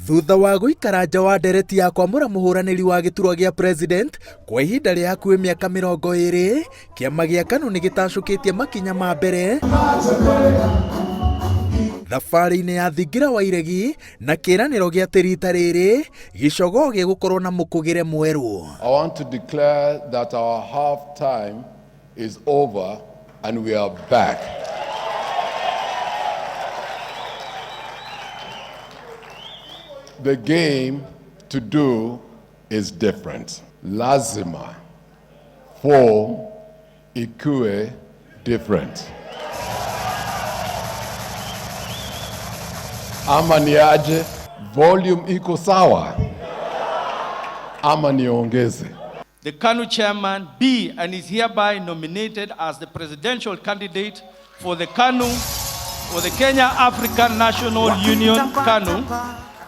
Thutha wa gũikara nja wa ndereti ya kwamũra mũhũranĩri wa gĩturwa gĩa president kwa ihinda rĩa hakuhĩ mĩaka 20, kĩama gĩa KANU nĩ gĩtacũkĩtie makinya ma mbere thabarĩ-inĩ ya thingira wa iregi na kĩĩranĩro gĩa atĩ rita rĩrĩ gĩcogoo gĩgũkorwo na mũkũgĩre mwerũ. I want to declare that our half time is over and we are back. The game to do is different. Lazima form ikue different. Ama niaje? Volume iko sawa ama niongeze? The KANU chairman be and is hereby nominated as the presidential candidate for the KANU, for the Kenya African National Union, KANU,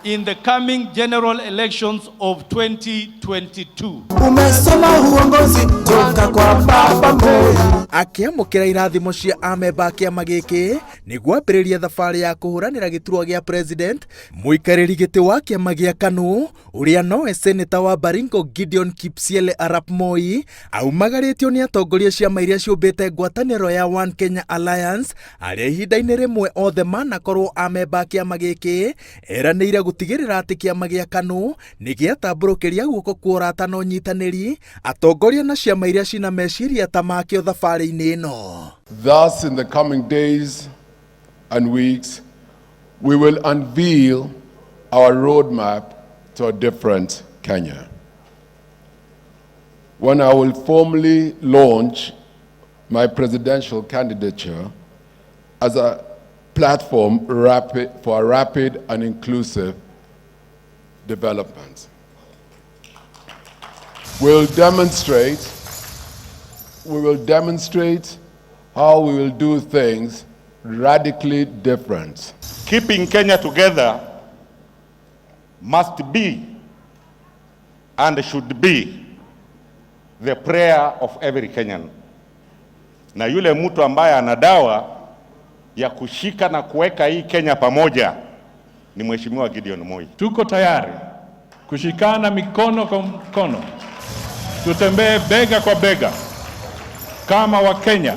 in the coming general elections of 2022. Umesoma uongozi toka kwa Baba Moi. Akĩamũkĩra irathimo cia amemba a kĩama gĩkĩ nĩguo ambĩrĩrie thabarĩ ya kũhũranĩra gĩturwa gĩa president, mũikarĩri gĩtĩ wa kĩama gĩa KANU ũrĩa nowe seneta wa Baringo Gideon Kipsiele Arap Moi aumagarĩtio nĩ atongoria ciama iria ciũmbĩte ngwatanĩro ya One Kenya Alliance arĩa ihinda-inĩ rĩmwe othe manakorwo amemba a kĩama gĩkĩ, eranĩire gũtigĩrĩra atĩ kĩama gĩa KANU nĩ gĩatambũrũkĩria guoko kwa ũrata na ũnyitanĩri atongoria na ciama iria cina meciria ta makĩo thabarĩ-inĩ ĩno. Thus, in the coming days and weeks, we will unveil our roadmap to a different Kenya. When I will formally launch my presidential candidature as a platform for a rapid and inclusive development. We will demonstrate how we will do things radically different. Keeping Kenya together must be and should be the prayer of every Kenyan. Na yule mtu ambaye ana dawa ya kushika na kuweka hii Kenya pamoja ni Mheshimiwa Gideon Moi. Tuko tayari kushikana mikono kwa mkono, tutembee bega kwa bega kama Wakenya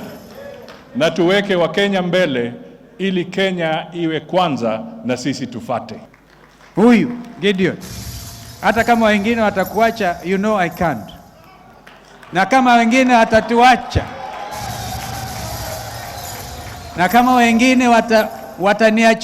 na tuweke Wakenya mbele ili Kenya iwe kwanza na sisi tufate. Huyu Gideon, hata kama wengine watakuacha, you know I can't. Na kama wengine watatuacha, na kama wengine wataniacha